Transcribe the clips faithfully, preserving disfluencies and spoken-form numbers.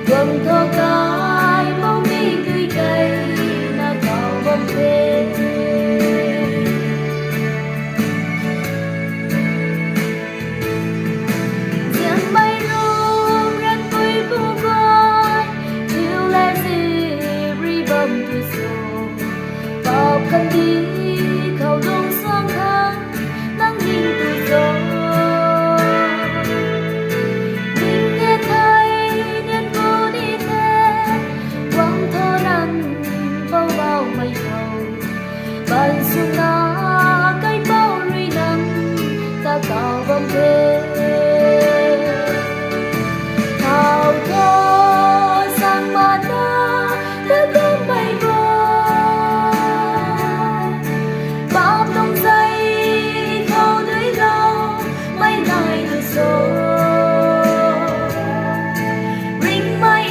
Guang tho kai, mou mi dui kai, na kau bam the. Zianmei rum ran pui pu guay, chiu le zi ri bam tu so. Pap kan di khou lung suang khang, nang ning tu so. Ning e thei, nian pu ni the, guang tho nang, pou bau mei khou. Ban suna kai bau rui nang, ta kau bam the. Thau tho sang mana, ta bam mei bo. Bap nung zai khou dui lou, mei nai tu so. Ringmei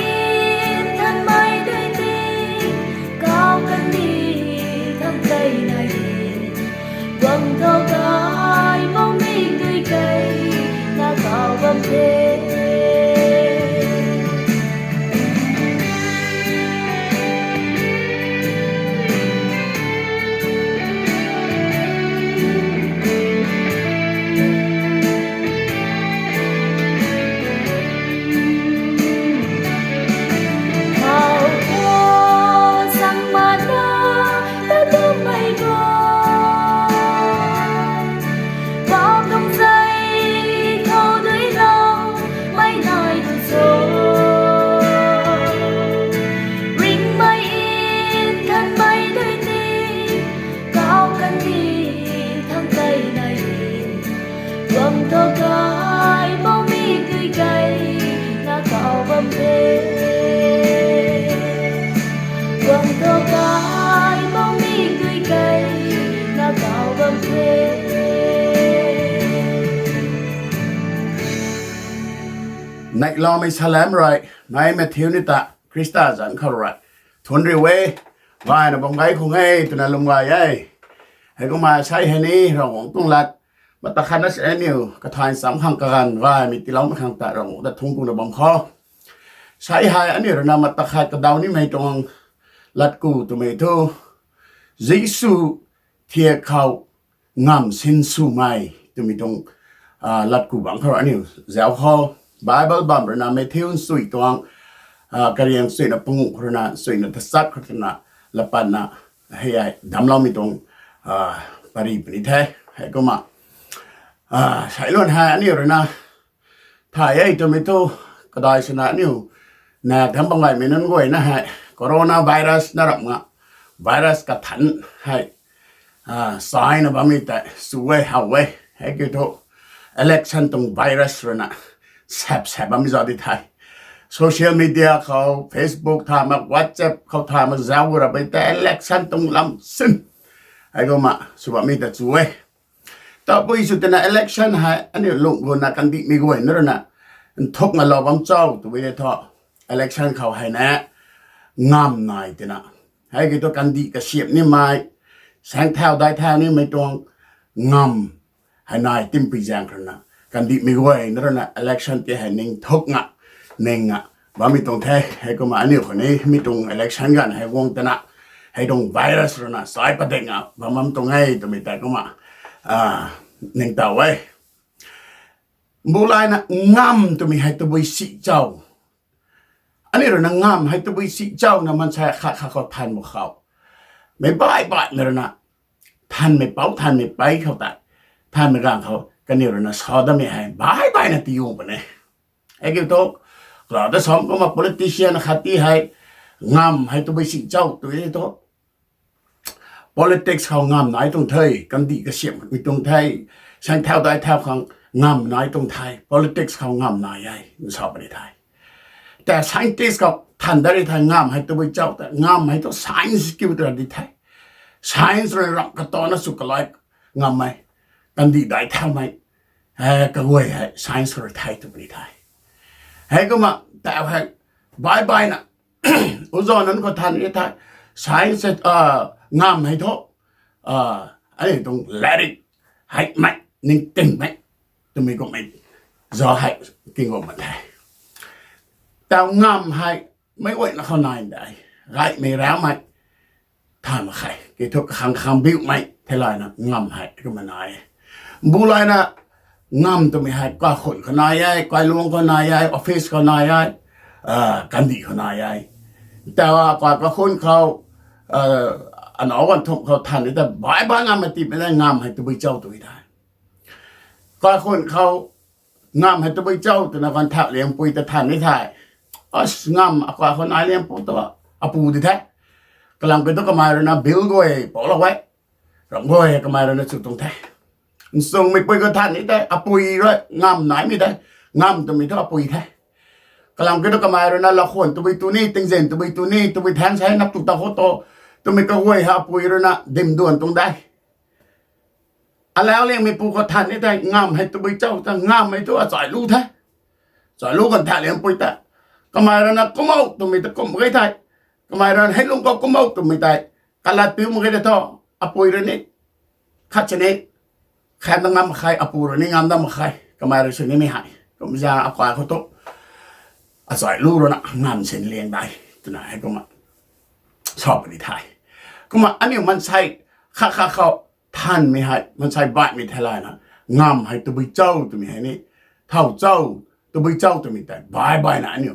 nthanmei dui ni, kau kan ni thang tei nai e. Guang tho kai, mou mi dui kai, na kau bam the. Thau tho sang mana, ta bam mei bo. Bap nung zai khou dui lou, mei nai tu so. Ringmei nthanmei dui ni, kau kan ni thang tei nai e. Guang tho kai, mou mi dui kai, na kau bam the. Guang tho kai, mou mi dui kai, na kau bam the. Neihloumei salam rui, nai Matthew ni ta Khrista zanc khou rui thunc riu e. Gayna bam gay khang e twna lwm gay e. Heikumna sei hei ni Ravguangc tuang lat mata khatna si aniu kathay nchamc khang kaganv gaymei tiiloumei khang ta Ravguangc ta thungc kuna bam khou. Sei hei aniu rui na mata khat kadaw nimei tuang latku twmei thu, Jisu thiak khou ngamv sinswmei twmei tuang latku bangc khou aniu zauc khou. Bible bam rui na Matthew nchui tuang, kariang chuina panguh khou rui na chuina tachat khou twna lat patna hei hei damcloumei tuang pary puni the. Heikumna sei lun hei aniu rui na thay e twmei thu, kadai swna aniu nak tham bam gaymei nunc guayna hei coronavirus na ramh nga virus kathanc hei, China bammei tei chu e how e. Heikiu thu election tuang virus rui na sap sap bammei zauc di the. Social media khou, Facebook thay mak, WhatsApp khou thay mak zauc gu ra pei tei election tuang lam sin. Heikumna sw bammei ta chu e. Tabui sw twna election hei aniu lung guna kandihmei guayna rui na nthuk ngalou bam cho twmei tei thu, election khou hei na ngamv nai twna, heikiu thu kandih kasiamh nimei, saengthau daithau nimei tuang ngamv hei nai timpui zaeng khou rui na kandihmei guayna rui na election tei hei ning nthuk nga, ning nga bammei tuang the. Heikumna aniu khou ni mi tuang election ganv hei guang twna hei tuang virus rui na sai padik nga bam bam tuang e twmei tei kumna ningtow e. Mbu layna ngamv twmei hei tabui si cho? Aniu rui na ngamv hei tabui si cho na maansei khat khat khou than mak khou, meic baih baihmei rui na thanmei pou thanmei pei khou tei, thanmei ganv khou kaniw rui na sa damei hei baih baihna tiyung puni. Heikiu thu, kala ta sam kumna politician khat ti hei ngamv hei tabui si cho tw e thu, politics khou ngamv nai tuang the, kandih kasiamhmei tuang the, saengthau daithau khang ngamv nai tuang the, politics khou ngamv nai e nsa puni the. Tei scientist khou than dat ri the, ngamv hei tabui cho ta, ngamv hei thu science kiu twna di the. Science rui ramh katana sw kalai ngammei, kandih daithaumei kaguay hei science rui the tw puni the. Heikumna tau hei baih baihna uzau nunc khou than e the, science, ngamv hei thu aniu tuang latrik heimei, ningtingmei twmei kummei zauc hei king gu mak the. Tau ngamv hei, meic guayna khou nai de, gaymei raumei, than mak khe, kiu thu kakhang kakhang biumei theilayna ngamv hei kumna nai e. Mbu layna ngamv twmei hei kakhun khou nai e, kailuang khou nai e, office khou nai e, kandih khou nai e. Tau a kai kakhun khou, anac ganv thumh khou than ni ta baih baih ngamv hei tipmei na ngamv hei tabui chau tw the. Kakhun khou ngamv hei tabui chau twna ganv thak liangpui ta than ni the. As ngamv akai khou nai liangpu tu, apu di the. Kalam kiu thu kamei ruina bill guay paulou e. Ramh guay kamei ruina chu tuang the. Nchungmeipui khou than ni tei apui rui ngamv naimei tei. Ngamv twmei thu apui the. Kalam kiu thu kamei ruina lakhwan tabui tu ni, tingzin tabui tu ni, tabui thaeng sei nap tu ta khou tu, twmei kaguay hei apui ruina dimduan tuang de. Alau liangmeipu khou than ni tei ngamv hei tabui chau ta, ngamv hei thu achai lu the. Chai lu ganv thak liangpui ta. Kamei ruina kumou twmei ta kum mak ge thei. Kamei ruina hei lung khou kumou twmei tei kalat piu mak ge tei thu, apui rui ni khat sini khat na ngam mak khe, apu rui ni ngam dat mak khe, kamei rui sw nimei hei. Kumna akai khou tu achai lu ruina ngamv sin liang de twna hei kumna sa puni the. Kumna aniu maansei khat khat khou thanmei hei maansei baihmei theilayna ngamv hei tabui chau twmei hei ni, thau chau, tabui chau twmei tei baih baihna aniu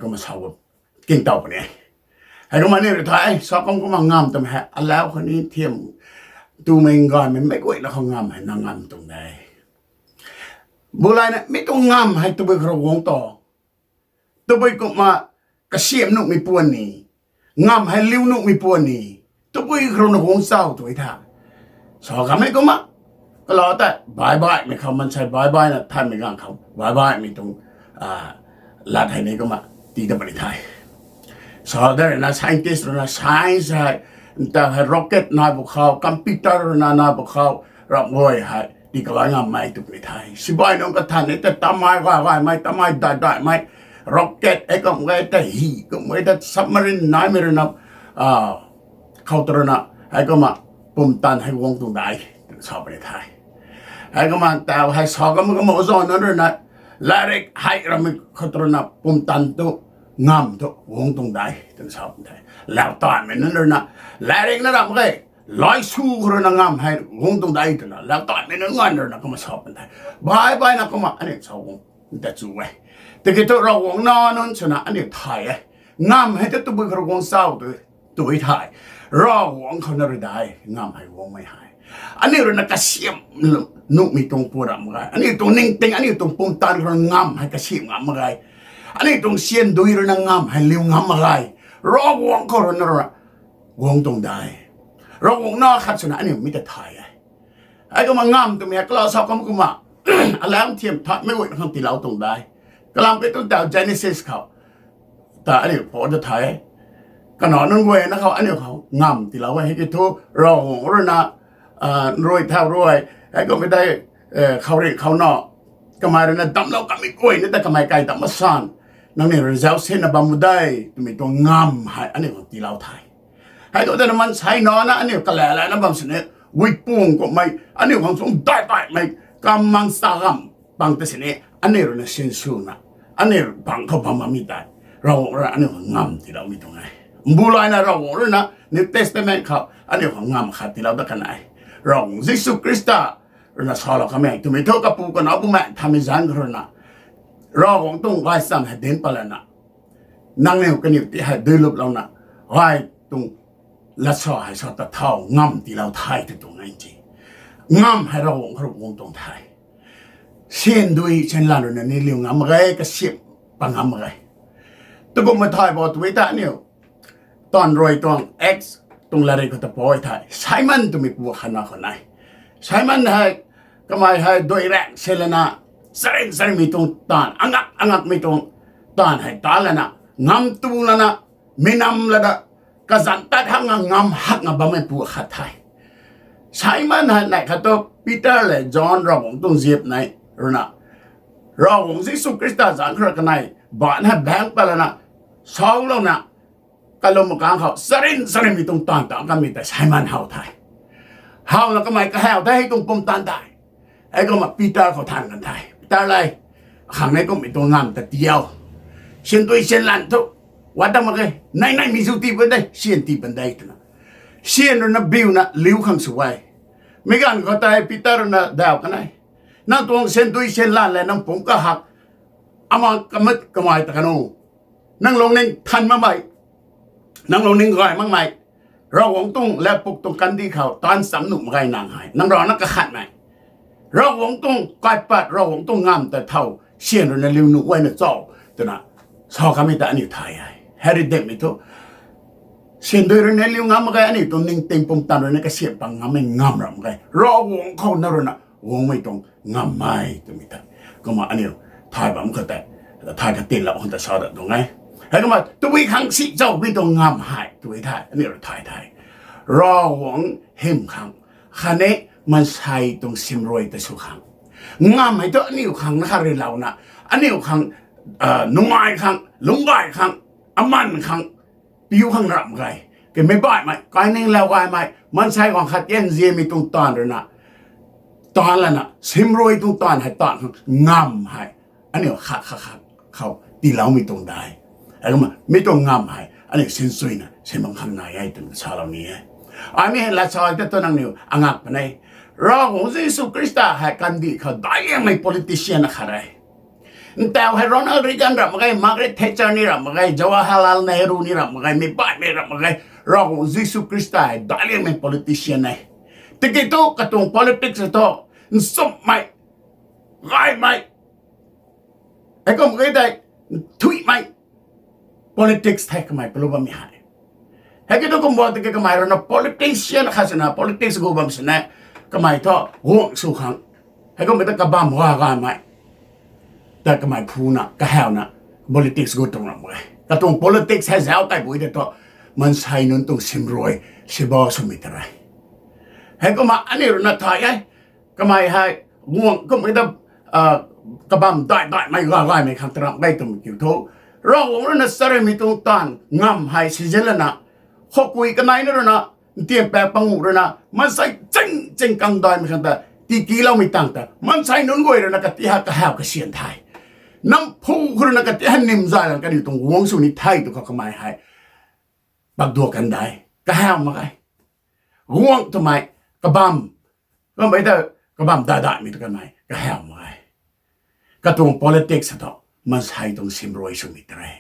kumna sa bam king taw puni. Hei kumna aniu rui the, sa kum kumna ngamv twmei hei alau khou ni thiam twmei gaymei meic guayna khou ngamv hei na ngamv tuang de. Mbu layna mi tuang ngamv hei tabui khou rui guang ta, tabui kumna kasiamh nuhmei puan ni, ngamv hei liu nuhmei puan ni, tabui khou rui na guang chau tw the. Sa kamei kumna, kalau tei baih baihmei khou maansei baih baihna thanmei ganv khou baih baihmei tuang lat hei ni kumna tii ta puni the. Sa de ruina scientist ruina science hei, nta hei rocket nai bu khou, computer ruina nai bu khou, ramh guay hei tii kalai ngammei tw puni the. Sibai nunc kathan ni tei tamei gay gaymei, tamei dai daimei, rocket hei kum ge tei, hi kum ge tei, submarine naimei ruina khou tu ruina hei kumna pumtan hei guang tuang de twna sa puni the. Hei kumna tau hei sa kumna kumna zauc nunc ruina latrik hei ramei khou tu ruina pumtan tu ngamv tu guang tuang de twna sa puni the. Lau taimei nunc ruina latrik na ramh ge, laisu khou ruina ngamv hei guang tuang de twna lau taimei nunc nganv ruina kumna sa puni the. Baih baihna kumna aniu sa guang ta chu e. Tiki thu Ravguangc nac nunc swna aniu thay e. Ngamv hei ta tabui khou rui guang chau tw the. Ravguangc khou na rui de, ngamv hei guangmei hei. Aniu ruina kasiamh nuhmei tuang pu ram mak ge. Aniu tuang ningting, aniu tuang pumtan khou rui ngamv hei kasiamh ngam mak ge. Aniu tuang siandui ruina ngamv hei liu ngam mak ge. Ravguangc khou ruina rui guang tuang de. Ravguangc nac khat swna aniu mi ta thay e. Hei kumna ngamv twmei hei kalau sa kum kumna alam thiam thanmei guayna khang tiilou tuang de. Kalam kiu thu tau Genesis khou ta aniu pau ta thay e. Kanac nunc guayna khou aniu khou ngamv tiilou e. Hei kiu thu Ravguangc ruina nrui thau rui, hei kumna tei khouringh khou na kamei ruina damclou kamei guayna ta kamei kai dam masan, nangniw ruina zauc sinna bam mak de twmei tuang ngamv hei aniu khang tiilou the. Hei kumna tei na maansei nac na aniu kala lana bam sini, guipung kummei aniu khang chung dai taimei kamang sa gam pang ta sini, aniu ruina sinswna aniu pang khou bam bammei tei Ravguangc ruina aniu khang ngamv tiiloumei tuang e. Mbu layna Ravguangc ruina New Testament khou aniu khang ngamv khat tiilou dat kan e. Ravguangc Jisu Khrista ruina salou kamei twmei thu kapu kanac bumaengh thanmei zanc khou ruina Ravguangc tuang gaychamv hei dinc patlana, nangniw kaniw ti hei duiluplouna gay tuang lat sa hei sa ta thau ngamv tiilou the tw tuang e ti. Ngamv hei Ravguangc khou rui guang tuang the. Siandui sianlan ruina ni liu ngam mak ge, kasiamh pa ngam mak ge. Tukumhmei thay bo twmei ta aniu taanv rui tuang Acts tuang latrik khou ta pui the. Simon twmei pu khat na khou nai. Simon hei kamei hei dui raeng se lana, charin charinmei tuang taanv, angak angakmei tuang taanv hei ta lana, ngam tu lana, mi nam lana, kazanc tat hakna ngam hakna bammei pu khat the. Simon hei neih khat tu Peter le John Ravguangc tuang ziap nei ruina, Ravguangc Jisu Khrista zanc khou rui kanei baanc hei baeng pat lana, saulouna, kalum makang khou charin charinmei tuang taanv ta kanmei tei Simon how the. Howna kamei kahaw the, hei tuang pumtan tei. Hei kumna Peter khou than kan the. Peter le, akhang nei kummei tuang ngamv ta tiiu. Syan dui syan lan thu, wat ta mak ge, nai nai mi zu tii pan de, syan tii pan de twna. Syan rui na biuna liu khang sw e. Mi ganv khou tei Peter rui na daw kan e. Nang tuang syan dui syan lan le nang pumc kahak, ama kamut kamai ta kan o. Nang lungning than makmei, nang lungning gay makmei, Ravguangc tuang latpuk tuang kandih khou taanv cham nuh mak ge nang hei. Nang rana kakhanmei, Ravguangc tuang kaipat, Ravguangc tuang ngamv ta thow, syan rui na liu nuh e na cho, twna sa kamei ta aniu thay e. Hei rui dinmei thu, syan dui rui na liu ngam mak ge, aniu tuang ningting pumtan rui na kasiam pang ngammei ngamv ram mak ge. Ravguangc khou na rui na guangmei tuang ngamv e twmei ta, kumna aniu thay bam khou tei, thay katinlou khang ta sa dat tuang e. Heikumna tabui khang si zauhmei tuang ngamv hei tabui the, aniu rui thay the. Ravguangc hym khang, khatni maansei tuang simrui ta sw khang. Ngamv hei thu aniu khang na kha rilouna, aniu khang, nungai khang, lungcgay khang, aman khang, piu khang ram mak ge. Kamei baihmei, kaininglau gaymei, maansei guang khat tian ziamei tuang taanv rui na, taanv lana, simrui tuang taanv hei taanv khang ngamv hei, aniu khat khat khat khou tiiloumei tuang de. Heikumna mi tuang ngamv hei aniu sinchuina sin bam khang nai e twna salou ni e. Ai mi hei lat sa ta tu nangniw angak puni. Ravguangc Jisu Khrista hei kandih khou daic liangmei politician akhat e. Ntau hei Ronald Reagan ram mak ge, Margaret Thatcher ni ram mak ge, Jawaharlal Nehru ni ram mak ge, mi baihmei ram mak ge, Ravguangc Jisu Khrista hei daic liangmei politician e. Tiki thu katuang politics thu, nchumhmei, gaymei, heikum khe tei, nthuihmei politics the kamei palu bammei hei. Hei ki thu kumbo tiki kamei rui na politician khat swna politics gu bam swna, kamei thu guangc sw khang, heikum ta kabamv ga gaymei ta kamei phuna kahawna politics gu tuang ram mak ge. Katuang politics hei zauc kaibui tei thu maansei nunc tuang simrui siba swmei ta re. Heikumna aniu rui na thay e. Kamei hei guangc kum e ta, kabamv dai daimei ga gaymei khang ta ram mak ge twmei kiu thu, Ravguangc rui na charymei tuang taanv ngamv hei sizinlana, khoukui kanei na rui na, ntiam paek panguh rui na maansei ching ching kang daimei khang ta tikiloumei tang ta maansei nunc guay rui na kati ha kahaw kasian the. Namphu khou rui na kati ha nim zay lang kaniw tuang guangc sw ni the tw khou kamei hei pakduak kan de. Kahaw mak ge. Guangc twmei, kabamv, kamei ta, kabamv dai daimei ta kamei kahaw mak ge. Katuang politics thu maansei tuang simrui swmei ta re.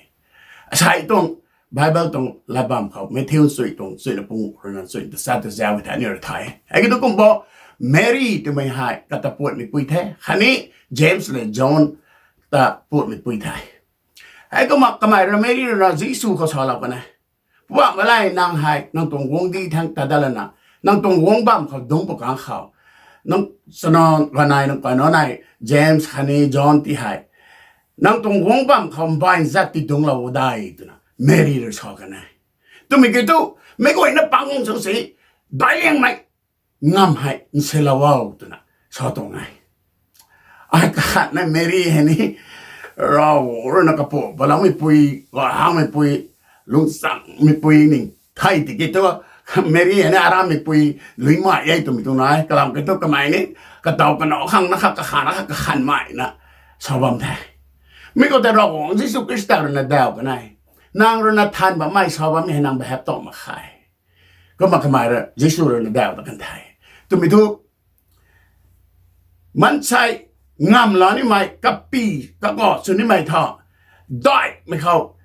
Asei tuang Bible tuang lat bam khou Matthew chuy tuang chuy na panguh rui na chuy ta sa ta zauc e the aniu rui thay e. Hei ki thu kumbo Mary twmei hei kata puatmei pui the, khatni James le John ta puatmei pui the. Heikumna kamei rui Mary rui na Jisu khou salou kan e. Puam malay nang hei nang tuang guangcdic thangc ta dat lana, nang tuang guangc bam khou dungc pw kang khou, nang chana ganei nang kanow nei James khatni John ti hei nang tuang guangc bam khou mbaanv zat ti dungclou de twna Mary rui sa kan e. Twmei ki thu, meic guayna pang sw si, daic liangmei ngamv hei nsilou o twna sa tuang e. Ai kakhatna Mary hei ni, Ravguangc rui na kapu paloumeipui, gayhangmeipui, lungchangmeipui ning the tiki thu, Mary hei ni arammeipui, luimei e twmei tuang nai, kalam ki thu kamei ni, kataw kanow khang na kha kakhan na kha kakhanmei na sa bam the. Mi khou tei Ravguangc Jisu Khrista rui na daw kan e. Nang rui na than bammei sa bammei hei nang behap tow mak khe. Kumna kamei rui Jisu rui na daw ta kan the. Twmei thu, maansei ngamv laa nimei, kapy, kaga sw nimei thu, daihmei khou,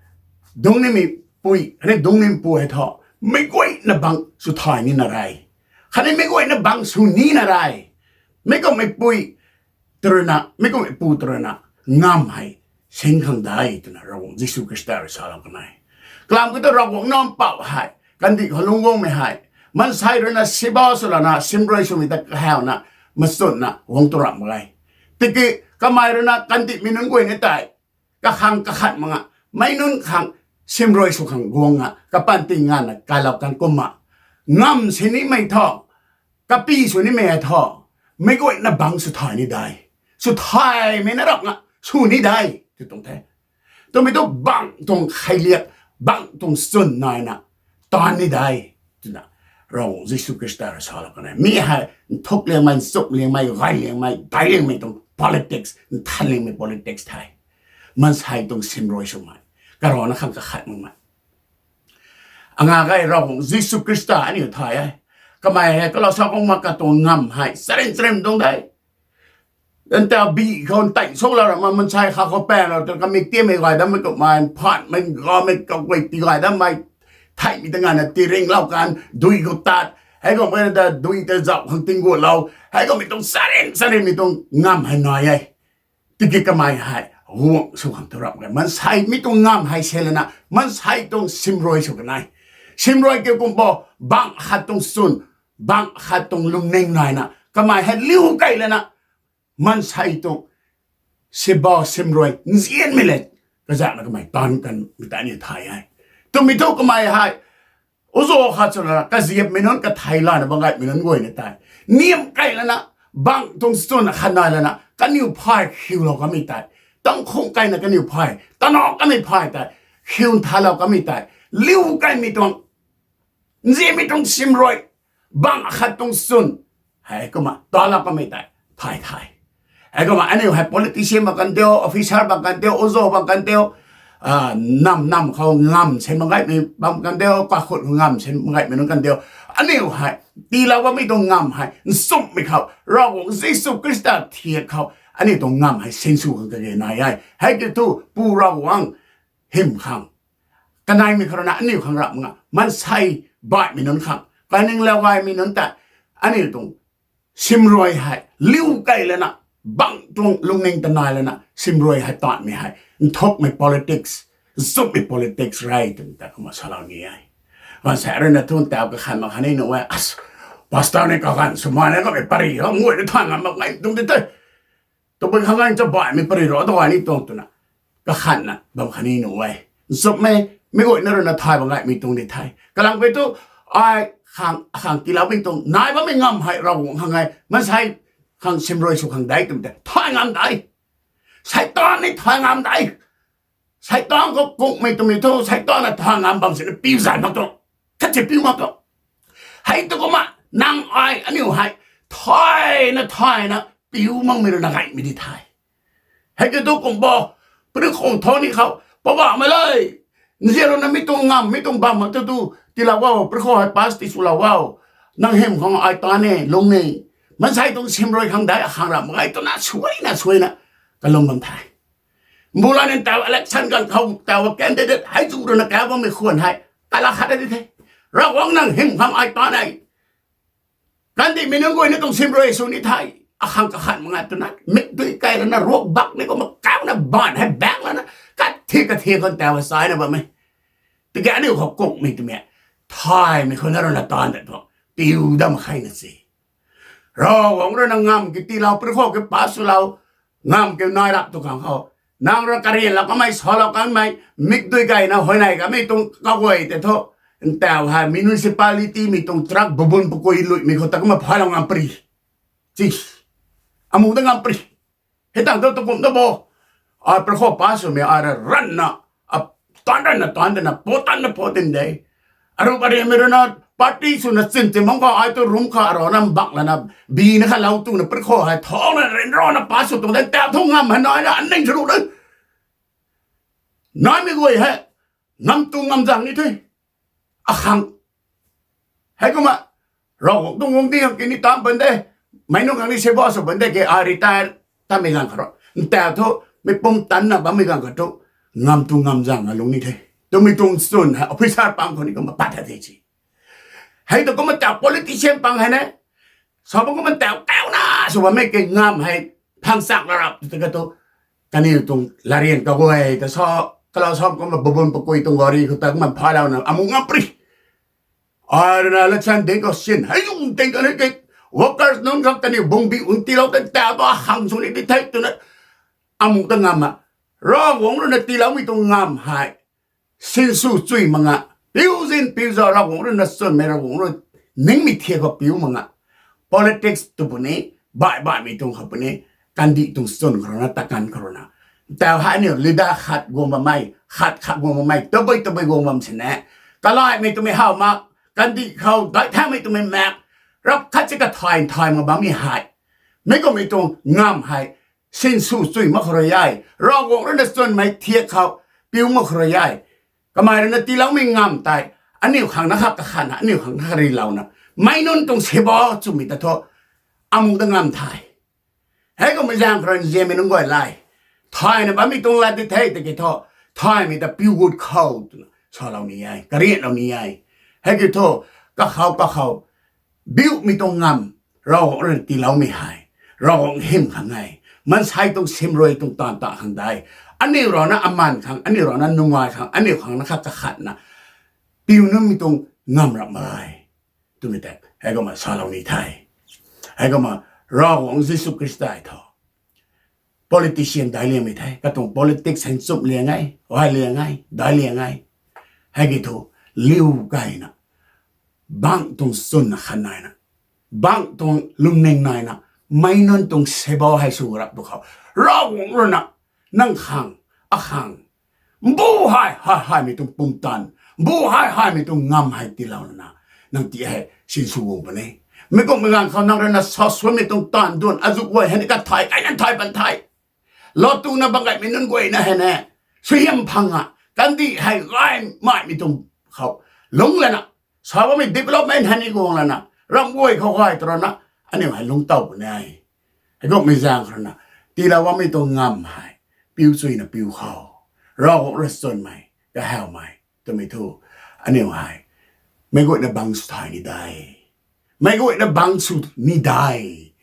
dungc nimei pui, khatni dungc nimei pu hei thu, meic guayna bangc sw thay nina re. Khatni meic guayna bangc sw nina re. Meic kummeipu ta rui na, meic kummeipu ta rui na, ngamv hei sin khang de twna Ravguangc Jisu Khrista rui salou kan e. Kalam ki thu Ravguangc Nac Mpouh hei kandih khou lungc guangmei hei, maansei rui na siba swlana simrui swmei ta kahawna, machunna guang tu ramh mak ge. Tiki kamei rui na kandihmei nunc guay ni tei kakhang kakhat mak nga, meic nunc khang simrui sw khang guang nga, kapanty nganvna kailou kan kumna, ngamv sinimei thu, kapy sw nimei hei thu, meic guayna bangc sw thay ni de, sw thaymei na rap nga sw ni de, tw tuang the. Twmei thu bangc tuang kheiliak, bangc tuang chwn naina taanv ni de, twna Ravguangc Jisu Khrista rui salou kan e. Mi hei nthuk liangmei, nchumh liangmei, gay liangmei, daic liangmei tuang politics, nthan liangmei politics the. Maansei tuang simrui swmei, karana khang kakhat makmei. Anga gay Ravguangc Jisu Khrista aniu thay e. Kamei hei kalou sa kang mak katuang ngamv hei charyn charym tuang de. Ntaw bi khou ntei sw lou ra ma mansei kha khou paenglou ta kamik tiammei gay dammei kummei phanmei gamei kaguay tigay dammei theihmei ta nganvna tiringlou kan dui khou tat hei kummei ta dui ta zauh khang tinggualou hei kummei tuang charyn charynmei tuang ngamv hei nai e. Tiki kamei hei guang sw khang thu ram e. Mansei mi tuang ngamv hei se lana mansei tuang simrui sw kanei. Simrui kiu kum bo, bangc khat tuang chwn, bangc khat tuang lungning naina kamei hei liu kei lana mansei tuang siba simrui nzianmei le kazakna kamei taanv kanmei ta aniu thay e. Twmei thu kamei hei uzo khat swna kaziapmei nunc kathei lana bang gaymei nunc guayna tei niam kei lana bangc tuang chwn khat nai lana kaniw phay khiulou kamei tei, tangkhung kaina kaniw phay, tana kamei phay tei khiu nthalou kamei tei, liu kaimei tuang nzianmei tuang simrui, bangc khat tuang chwn hei kumna talou kamei tei thay thay. Hei kumna aniu hei politician bam kan diu, officer bam kan diu, uzo bam kan diu, nam nam khou ngamv se mak gaymei bam kan diu, kakhut khou ngamv se mak gaymei nunc kan diu, aniu hei tiilou bammei tuang ngamv hei nchumhmei khou Ravguangc Jisu Khrista thiak khou aniu tuang ngamv hei sinsw khang kage nai e. Hei kiu thu Pu Ravguangc hym khang kaneimei khou rana aniu khang rap nga mansei baihmei nunc khang kaninglau gaymei nunc tei aniu tuang simrui hei liu kei lana bangc tuang lungning ta nai lana simrui hei taanvmei hei nthukmei politics, nchumhmei politics rey twmei ta kumna salou ni e. Gaanvsaekc rui na thu ntaw kakhan mak khatni nuh e, as, pastor ni kaganv swmei na kamei pary khou nguay na thay ngam mak ngai tuang di the. Tabui khang ngai cha baihmei pary ro ta gay ni tuang twna kakhanna bam khatni nuh e. Nchumhmei, meic guayna rui na thay bam gaymei tuang di the. Kalam kiu thu ai khang khang tiiloumei tuang nai bammei ngamv hei Ravguangc khang e, mansei khang simrui sw khang de twmei tei thay ngam de. Seitaan ni thay ngam de. Seitaan khou kungmei twmei thu Seitaan na thay ngam bam sina piu zay mak tuang, khatsi piu mak tuang. Hei tu kumna nang ai aniu hei thayna thayna piu makmei rui na gaymei di the. Hei kiu thu kum bo, pary khou thu ni khou Poubauhmei le, nzianlouna mi tuang ngamv mi tuang bam mak tu tu tiilou o, pary khou hei pass ti swlou o, nang hym khang ai tan e lung ni, mansei tuang simrui khang dei akhang ram mak ge twna suaina suaina kalum bam the. Mbulan ntaw election ganv khou taw candidate hei zu rui na kau bammei khwan hei kala khat di the. Ravguangc nang hym khang ai tan e, kandihmei nunc guayna tuang simrui sw ni the, akhang kakhat mak nge twna mikdui kei lana ruak bak ni kumna kauna baanv hei bak lana kathi kathi khou taw chaina bam e. Tiki aniu khou kungmei twmei thaymei khou na rui na taanv de thu piu dam kheina se. Ravguangc rui na ngamv ki tiilou, pary khou ki pass swlou, ngamv kiu nai rap tu khang khou nang rui karianlou kamei, salou kamei, mikdui keyna huayney kamei tuang kaguay tei thu ntaw hei municipality mei tuang truck babun pakui luimei khou ta kumna phaylou ngam pary. Chi, amu ta ngam pary. Hei tang thu tu kum ta bo, ai pary khou pass swmei ai rui ranna taanv ranna taanv dana po tanna po tin de. Aru parianmei rui na party swna chin chin bam khou ai tu room kha arana mbak lana bina kha lou tuna pary khou hei thangna ryanrana pass sw tuang de, ntaw thu ngamv hei naina aning sw ru de. Naimei guay hei ngam tu ngam zang ni the. Akhang hei kumna Ravguangc tuang guangcdic khang kini taanv pan de, meic nunc khang ni seba sw pan de ke ai retire tamei ganv khat rui ntaw thu mei pum tanna bammei ganv khat thu ngam tu ngam zang alung ni the. Twmei tuang chwn hei officer pang khou ni kumna pat the si. Hei tu kumna taw politician pang hei ne, sa bam kumna taw kauna sw bammei ke ngamv hei phang chak la rap tu ka tu kaniw tuang larian kaguay ta sa, kalau sa kumna babun pakui tuang gari khou ta kumna phaylouna amu ngam pary. Ai rui na election ding khou sin hei zung ting kan hei ke workers nunc khang kaniw bungbi ung tiilou ta taw tu akhang sw ni di the twna amu ta ngam a. Ravguangc rui na tiiloumei tuang ngamv hei sinsw chui mak nga, piu zin piu zau Ravguangc rui na chwnmei, Ravguangc rui ningmei thiak khou piu mak nga. Politics tu puni, baih baihmei tuang khou puni, kandih tuang chwn khou rui na, takan khou rui na, ntaw hei aniu leader khat guang bammei, khat khat guang bammei, tabui tabui guang bam sini, kalaimei twmei how mak, kandih khou daihthaumei twmei mak, rap khat si kathay nthay mak bammei hei, mei kummei tuang ngamv hei sinsw chui mak khou rui e. Ravguangc rui na chwnmei thiak khou piu mak khou rui e. Kamei rui na tiiloumei ngamv tei, aniu khang na khat kakhatna, aniu khang na khat rilouna, meic nunc tuang siba chumei ta thu, amu ta ngamv the. Heikumhmei zaeng khou rui nzianmei nunc guay le, thayna bammei tuang lat di the tiki thu, thaymei ta piu gut khou twna salou ni e, kariatlou ni e. Heikiu thu, kakhou kakhou, biumei tuang ngamv, Ravguangc rui tiiloumei hei, Ravguangc hym khang e, maansei tuang simrui tuang taanv ta khang de, aniu rui na aman khang, aniu rui na nungai khang, aniu khang na khat kakhatna, piu numei tuang ngamv rap mak e, twmei tei heikumna salou ni the. Heikumna Ravguangc Jisu Khrista thu, politician daic liangmei the, katuang politics hei nchumh liang e, gay liang e, daic liang e. Heiki thu, liu keyna, bangc tuang chwn khat naina, bangc tuang lungning naina, meic nunc tuang siba hei sw rap tu khou, Ravguangc rui na, nang khang, akhang, mbu hei, hei, heimei tuang pumtan, mbu hei, heimei tuang ngamv hei tiilou lana, nang ti hei sinsw guang puni. Mi kumhmei ganv khou nang rui na sa suanmei tuang taanv duan, azuh guay hei ni kathay, kaina thay pan the. Lou tuna bang gaymei nunc guayna hei ne, suaihiam phang a, kandih hei gaymaimei tuang khou, lungc lana, sa bammei development hei ni guang lana, ramh guay khou gay tw rana, aniu hei lungc tow puni. Heikumhmei zaeng khou rui na, tiilou bammei tuang ngamv hei, piu chuyna piu khou, Ravguangc rui chwnmei, kahawmei twmei thu, aniu hei, meic guayna bangc sw thay ni de, meic guayna bangc sw ni de,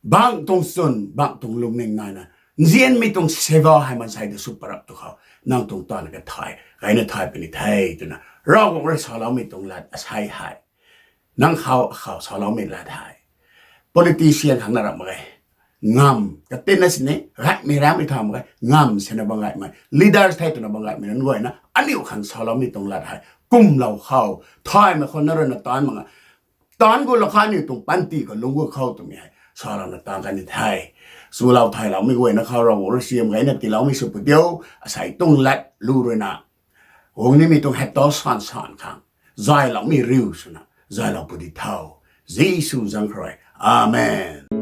bangc tuang chwn, bangc tuang lungning naina, nzianmei tuang siba hei maansei ta sw parap tu khou, nang tuang taanv kathay, kaina thay puni the, twna Ravguangc rui saloumei tuang lat asei hei. Nang khou, akhou saloumei lat hei, politician khang na rap mak ge. Ngamv katinna sini, gaymei ramhmei tha mak ge, ngamv sina bang gaymei, leaders thei twna bang gaymei nunc guayna, aniu khang saloumei tuang lat hei, kumlou khou, thaymei khou na rui na taanv mak ge. Taanv gulou kha aniu tuang panty khou lungc gu khou twmei hei, salouna taanv kan ni the. Swlou thayloumei guayna khou Ravguangc rui siam gayna tiiloumei sw pu diu, asei tuang lat lu rui na, guang nimei tuang hei ta san san khang, zayloumei riu swna, zaylou pu di tho. Jisu zaeng khou rui. Amen.